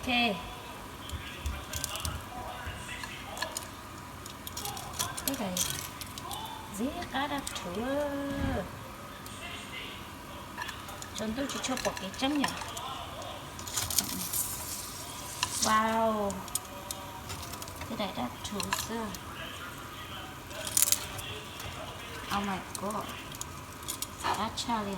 Ntxim qab dab rhuv. Tsaus ntuj tsis tshua pom kev tseeb yom. Wow, tej daim dab rhuv xwb. Oh my god, dab tshaj li.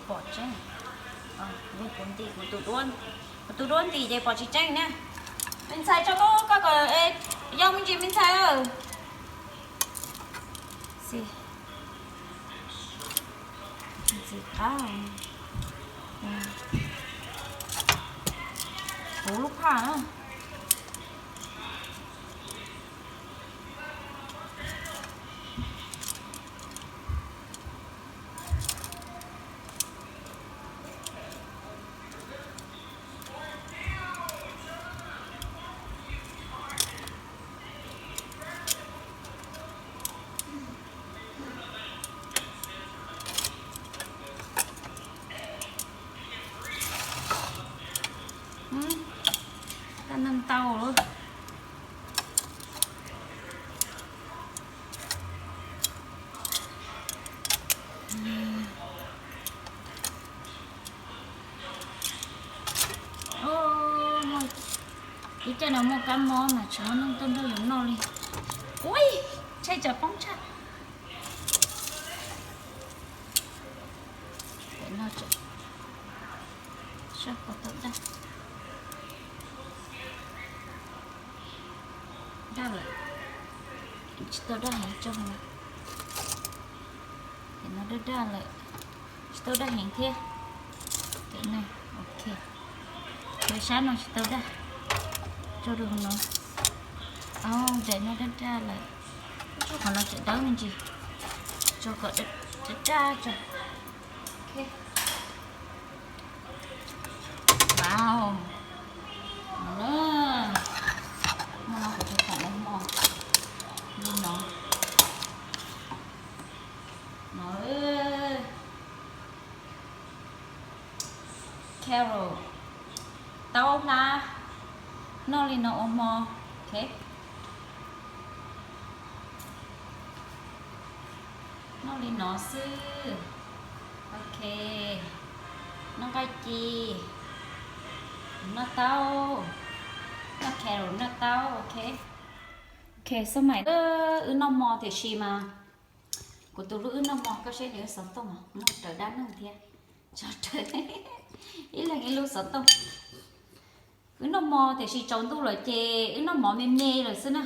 Pom tseeb. Kuv ntim kuv tus duab, kuv tus duab ntim ces pom tsis tseeb na. Me ntxhais tso koj, koj kom yog me ntsis me ntxhais. Ntxim qab. Puv lub phaj na. Tau ntau ntau lawm. Ib co no muaj kab mob mas tsis muaj neeg tuaj nrog yus noj li. Ui, tshaj tsam poob tshaj. Daj lawm, tsis tau daj heev tso. Ces no daj daj lawm, tsis tau daj heev thiab. Ces no, ok, sab no tsis tau daj, tso rau hauv no. Daim no daj daj lawm, qhov no tseem dawb me ntsis, tso kom daj daj tso. Wow, no na, no kuv tso kom lawv mos li no. No, carrot, taub hlab, noj li no ua hmo. Ok, noj li no xwb. Ok, noj nqaij ci, noj taub, noj carrot noj taub. Ok, ok, xab mais wb noj hmo tiam sis mas kuv tus hlub wb noj hmo, koj saib nws xov tooj, noj raws dab neeg thiab, tso raws ib leeg ib lub xov tooj. Wb noj hmo tiam sis tsaus ntuj lawm ces wb noj mov me me lawm xwb na.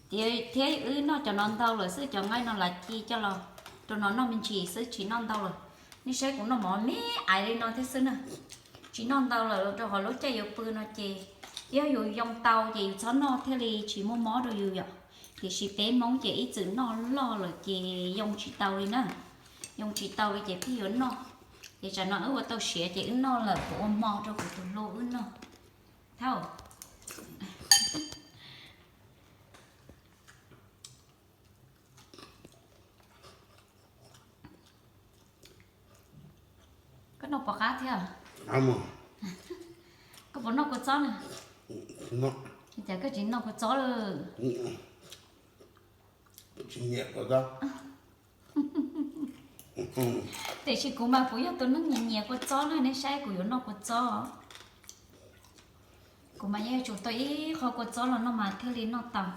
Tias thiab wb noj cov no ntau lawm xwb, cov nqaij no lav ci coj los rau no noj me ntsis xwb tsis noj ntau lawm. Nej saib kuv noj mov me aiv li no thiab xwb na. Tsis noj ntau lawm rau qhov lub caij yuav pw no ces yog yus yoo tau ces yus txhob noj thiaj li tsis muaj mob rau yus yom. Tiam sis peb Hmoob ces ib txwm noj loj lawm ces yoo tsis tau li na. Yoo tsis tau li ces pheej yuav noj. Ces tsam no wb ua tau siav ces wb noj lawm, kuv ua hmo rau kuv tus hlub wb noj. Thauj. Koj noj puas qab thiab? Koj puas noj kua txob na? Cas koj tsis noj kua txob lawm? Tiam sis kuv mas kuv yog tus neeg nyiam nyiam kua txob na, nej saib kuv yuav noj kua txob. Kuv mas yeej yuav tsum tau ib qho kua txob los noj mas thiaj li noj tau.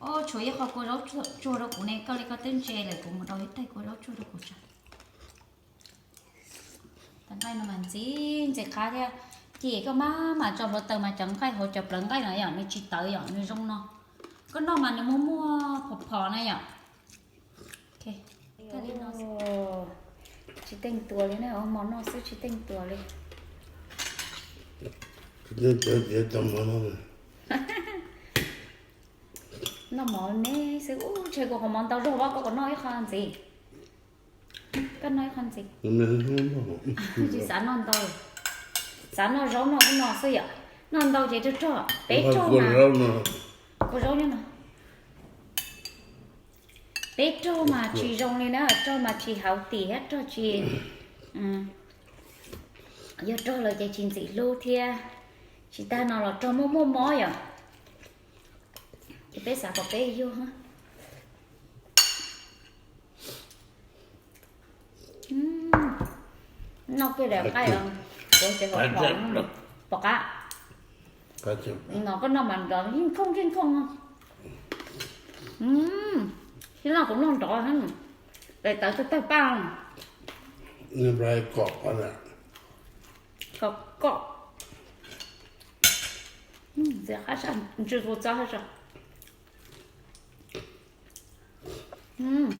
Os, tshuav ib qho kua zaub tsuag rau kuv ne, koj li koj twb ntse lawm, kuv mus rau ib tais kua zaub tsuag rau kuv tso. Tais nqaij no mas ntxim ntxim qab thiab. Ces koj maj mam tso hluav taws mas cov nqaij hauv cov plawv nqaij no yom, nws tsis tawv yom, nws zoo no. Koj noj mas nws muaj muaj phom phom na yom. Tsis teej tuas li na, ua hmo noj xwb tsis teej tuas li. Noj mov me xwb, ub, ntshe kuv qhov mov ntau zog, koj kom noj ib qho ntxiv. Koj noj ib qho ntxiv. Tsis xav noj ntau, xav noj zaub noj ub no xwb yom. Noj ntau ces rog rog, peb rog mas. Kua zaub nyob no. Peb rog mas tsis zoo li na, rog mas tsis hauv tim thiab rog tsis, yog rog lawm ces tsis ntxim hlub thiab. Tsis tag no los rog muaj muaj mob yom. Ces peb xav kom peb yug. Noj kiag daim nqaij, pom qab. No koj noj mas nrov yeej khooj yeej khooj. Tsis noj kuv noj nrov, daim tawv tawg tawg paj. Kom kom. Ntxiv qab saj ntsw tus txob hab.